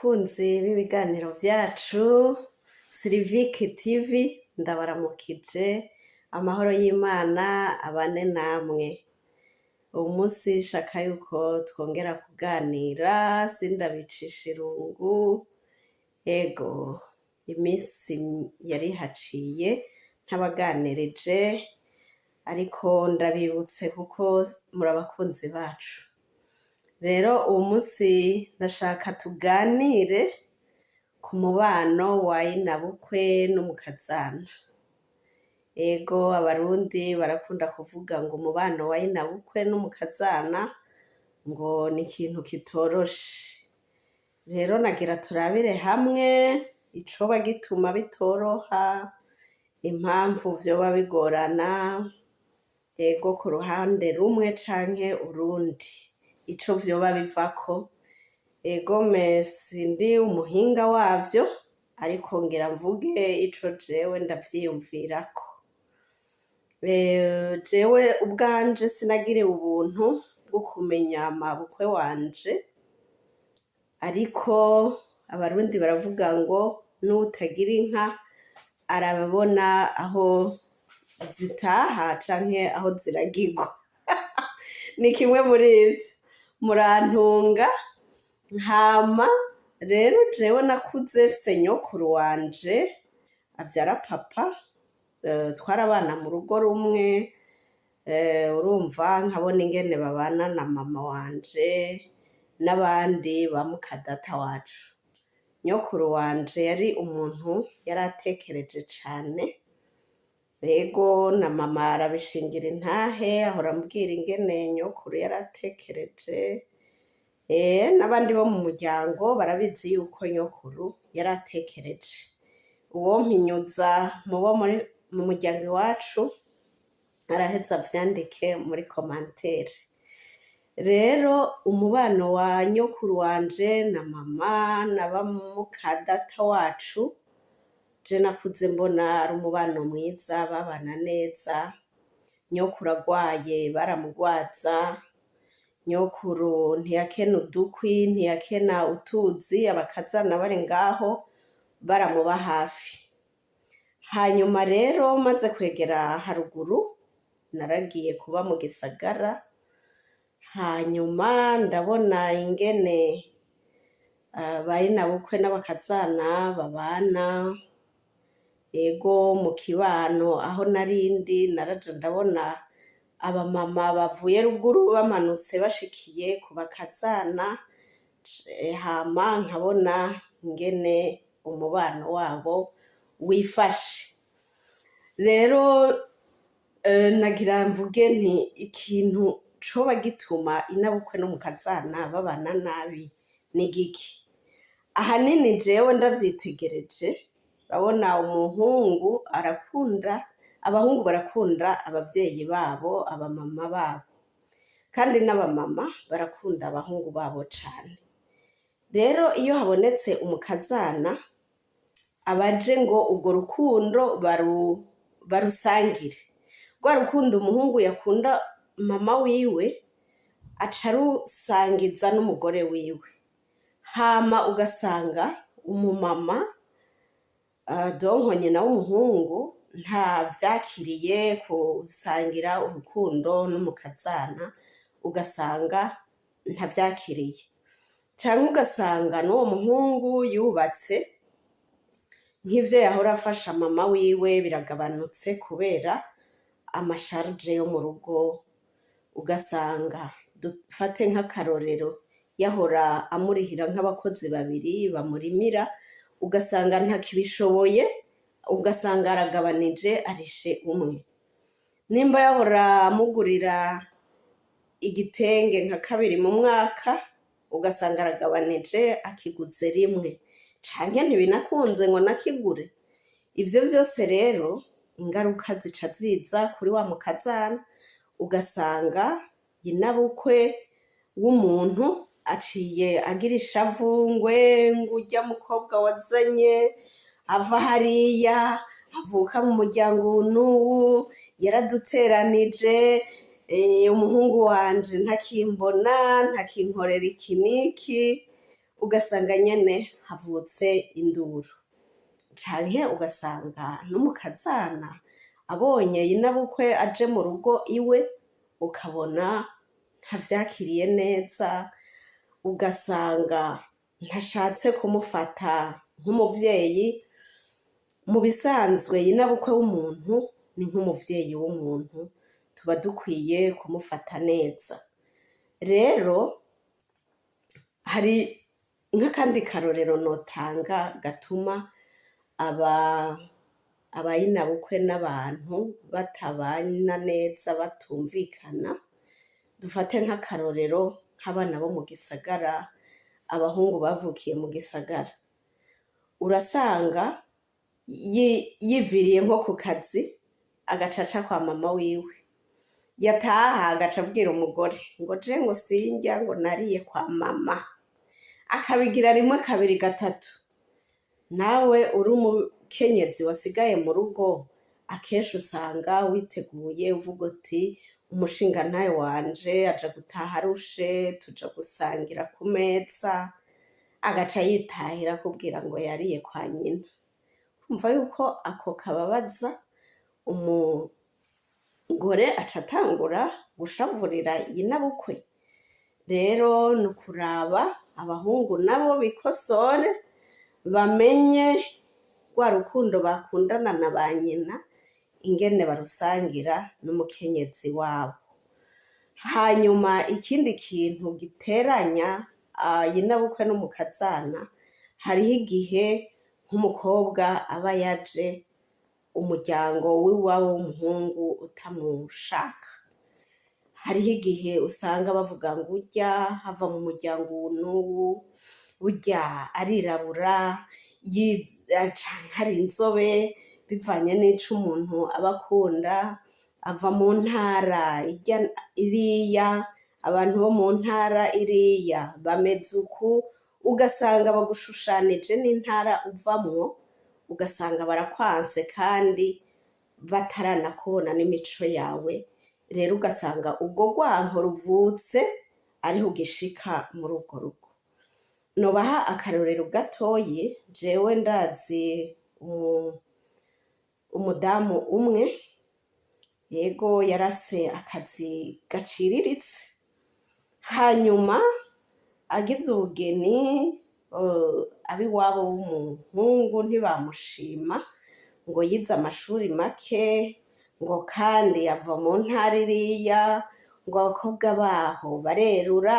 Bakunzi b'ibiganiro vyacu Sirivike TV, ndabaramukije, amahoro y'Imana abane namwe. Uwu munsi shaka yuko twongera kuganira, sindabicisha irungu. Ego, iminsi yari haciye ntabaganirije, ariko ndabibutse kuko muri abakunzi bacu. Rero uwu munsi ndashaka tuganire ku mubano wa inabukwe n'umukazana. Ego, Abarundi barakunda kuvuga ngo umubano wa inabukwe n'umukazana ngo ni ikintu kitoroshe. Rero nagira turabire hamwe icoba gituma bitoroha, impamvu vyoba bigorana, ego, ku ruhande rumwe canke urundi, ico vyoba bivako. Egome, sindi umuhinga wavyo, ariko ngira mvuge ico jewe ndavyiyumvirako. Jewe ubwanje sinagiriwe ubuntu bwo kumenya mabukwe wanje, ariko Abarundi baravuga ngo n'uwutagira inka arabona aho zitaha canke aho ziragirwa. Ni kimwe muri ivyo, murantunga. Hama rero jewe nakuze mfise nyokuru wanje avyara papa, twarabana mu rugo rumwe. Urumva, nkabona ingene babana na mama wanje n'abandi ba mukadata wacu. Nyokuru wanje yari umuntu yari atekereje cane. Ego, na mama arabishingira intahe, ahora ambwira ingene nyokuru yari atekereje. N'abandi bo mu muryango barabizi yuko nyokuru yari atekereje. Uwompinyuza mubo muri mu muryango iwacu araheza avyandike muri commentaire. Rero umubano wa nyokuru wanje na mama na ba mukadata wacu, je nakuze mbona ari umubano mwiza, babana neza. Nyokuru agwaye baramugwaza, nyokuru ntiyakena udukwi, ntiyakena utuzi, abakazana bari ngaho baramuba hafi. Hanyuma rero maze kwegera haruguru, naragiye kuba mu gisagara, hanyuma ndabona ingene ba inabukwe n'abakazana babana. Ego, mu kibano aho narindi naraja ndabona abamama bavuye ruguru bamanutse bashikiye ku bakazana, hama nkabona ingene umubano wabo wifashe. Rero nagira mvuge nti ikintu coba gituma inabukwe n'umukazana babana nabi ni giki? Ahanini jewe ndavyitegereje, urabona umuhungu arakunda, abahungu barakunda abavyeyi babo, abamama babo, kandi n'abamama barakunda abahungu babo cane. Rero iyo habonetse umukazana, abaje ngo urwo rukundo barusangire. Rwa rukundo umuhungu yakunda mama wiwe aca arusangiza n'umugore wiwe, hama ugasanga umumama, donc nyina w'umuhungu, nta vyakiriye gusangira urukundo n'umukazana, ugasanga ntavyakiriye, canke ugasanga n'uwo muhungu yubatse, nk'ivyo yahora afasha mama wiwe biragabanutse kubera ama charges yo mu rugo. Ugasanga, dufate nk'akarorero, yahora amurihira nk'abakozi babiri bamurimira, ugasanga ntakibishoboye, ugasanga aragabanije, arishe umwe. Nimba yahora amugurira igitenge nka kabiri mu mwaka, ugasanga aragabanije, akiguze rimwe, canke ntibinakunze ngo nakigure. Ivyo vyose rero ingaruka zica ziza kuri wa mukazana, ugasanga nyinabukwe w'umuntu aciye agira ishavu, ngwe ngo urya mukobwa wazanye ava hariya, avuka mu muryango uwu n'uwu, yaraduteranije, umuhungu wanje ntakimbona, ntakinkorera iki n'iki. Ugasanga nyene havutse induru, canke ugasanga n'umukazana abonye inabukwe aje mu rugo iwe, ukabona ntavyakiriye neza, ugasanga ntashatse kumufata nk'umuvyeyi. Mu bisanzwe inabukwe w'umuntu ni nk'umuvyeyi w'umuntu, tuba dukwiye kumufata neza. Rero hari nk'akandi karorero notanga gatuma abayinabukwe n'abantu batabana neza, batumvikana. Dufate nk'akarorero nk'abana bo mu gisagara, abahungu bavukiye mu gisagara, urasanga yiviriye nko ku kazi, agaca aca kwa mama wiwe, yataha agaca abwira umugore ngo je ngo sindya, ngo nariye kwa mama, akabigira rimwe, kabiri, gatatu. Nawe uri umukenyezi wasigaye mu rugo, akenshi usanga witeguye uvuga uti umushingantahe wanje aja gutaha arushe, tuja gusangira ku meza, agaca yitahira akubwira ngo yariye kwa nyina. Urumva yuko ako kababaza umugore, aca atangura gushavurira nyinabukwe. Rero ni ukuraba abahungu nabo bikosore, bamenye rwa rukundo bakundana na ba nyina ingene barusangira n'umukenyezi wabo. Hanyuma ikindi kintu giteranya nyinabukwe n'umukazana, hariho igihe nk'umukobwa aba yaje umuryango w'iwabo w'umuhungu utamushaka. Hariho igihe usanga bavuga ngo urya hava mu muryango uwu n'uwu, burya arirabura canke ari inzobe, bivanye n'ico umuntu aba akunda, ava mu ntara irya iriya, abantu bo mu ntara iriya bameze uku, ugasanga bagushushanije n'intara uvamwo, ugasanga barakwanse kandi bataranakubona n'imico yawe. Rero ugasanga urwo rwanko ruvutse ariho ugishika muri urwo rugo. Nobaha akarorero gatoyi: jewe ndazi umudamu umwe, yego, yarafise akazi gaciriritse, hanyuma agize ubugeni, ab'iwabo w'umuhungu ntibamushima, ngo yize amashuri make, ngo kandi ava mu ntara iriya, ngo abakobwa baho barerura,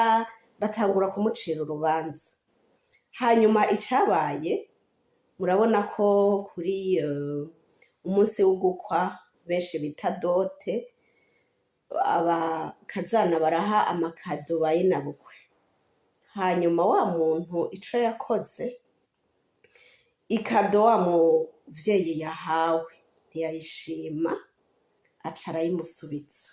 batangura kumucira urubanza. Hanyuma icabaye, murabona ko kuri umunsi w'ugukwa benshi bita dot, abakazana baraha ama cadeaux ba nyinabukwe. Hanyuma wa muntu ico yakoze, i cadeau wa muvyeyi yahawe ntiyayishima, aca arayimusubiza.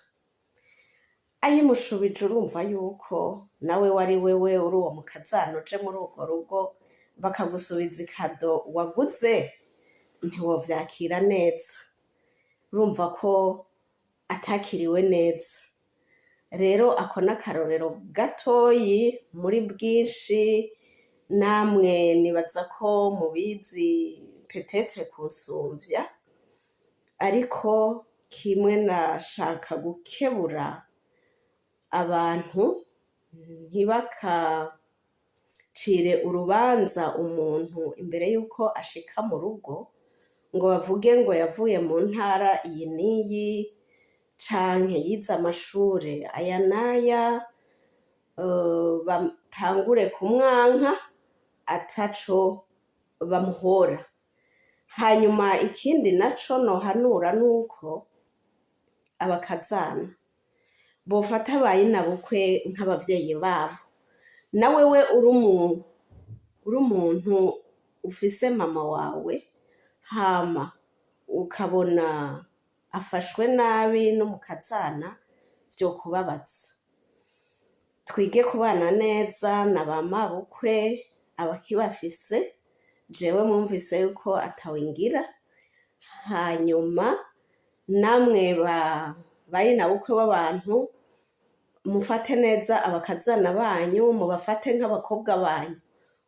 Ayimushubije, urumva yuko nawe wari wewe uri uwo mukazana uje muri urwo rugo, bakagusubiza i cadeau waguze, ntiwovyakira neza. Urumva ko atakiriwe neza. Rero ako n'akarorero gatoyi muri bwinshi, namwe nibaza ko mubizi peut-être kunsumvya, ariko kimwe nashaka gukebura abantu, ntibakacire urubanza umuntu imbere yuko ashika mu rugo, ngo bavuge ngo yavuye mu ntara iyi n'iyi, canke yize amashure aya n'aya, batangure kumwanka ataco bamuhora. Hanyuma ikindi naco nohanura, nuko abakazana bofata ba nyinabukwe nk'abavyeyi babo. Na wewe uri umuntu ufise mama wawe, hama ukabona afashwe nabi n'umukazana, vyokubabaza. Twige kubana neza na ba mabukwe abakibafise, jewe mwumvise yuko atawe ngira. Hanyuma namwe ba nyinabukwe b'abantu, mufate neza abakazana banyu, mubafate nk'abakobwa banyu.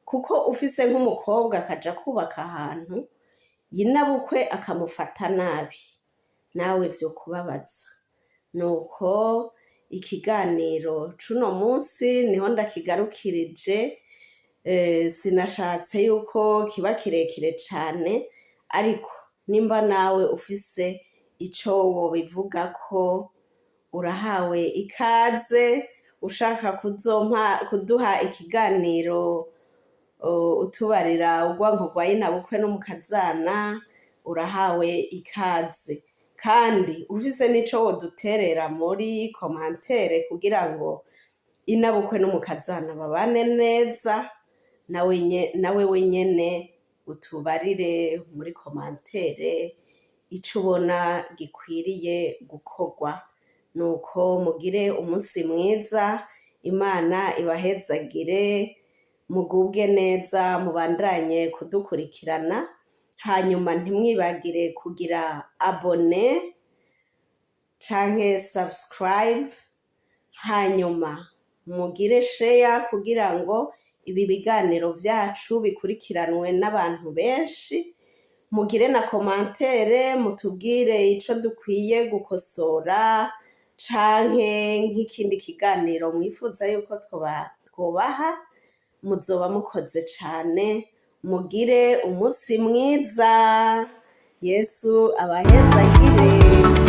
Kuko ufise nk'umukobwa akaja kubaka ahantu, nyinabukwe akamufata nabi, nawe vyokubabaza. Nuko ikiganiro c'uno munsi niho ndakigarukirije, sinashatse yuko kiba kirekire cane, ariko nimba nawe ufise ico wobivugako urahawe ikaze, ushaka kuzompa kuduha ikiganiro utubarira urwanko rwa nyinabukwe n'umukazana, urahawe ikaze. Kandi ufise n'ico woduterera muri commentaire kugira ngo inabukwe n'umukazana babane neza, nawe wenyene utubarire muri commentaire ico ubona gikwiriye gukorwa. Nuko mugire umunsi mwiza, Imana ibahezagire, mugubwe neza, mubandanye kudukurikirana, hanyuma ntimwibagire kugira abonner canke subscribe, hanyuma mugire share kugira ngo ibi biganiro vyacu bikurikiranwe n'abantu benshi, mugire na commentaire mutubwire ico dukwiye gukosora canke nk'ikindi kiganiro mwifuza yuko twobaha, muzoba mukoze cane, mugire umunsi mwiza, Yesu abahezagire.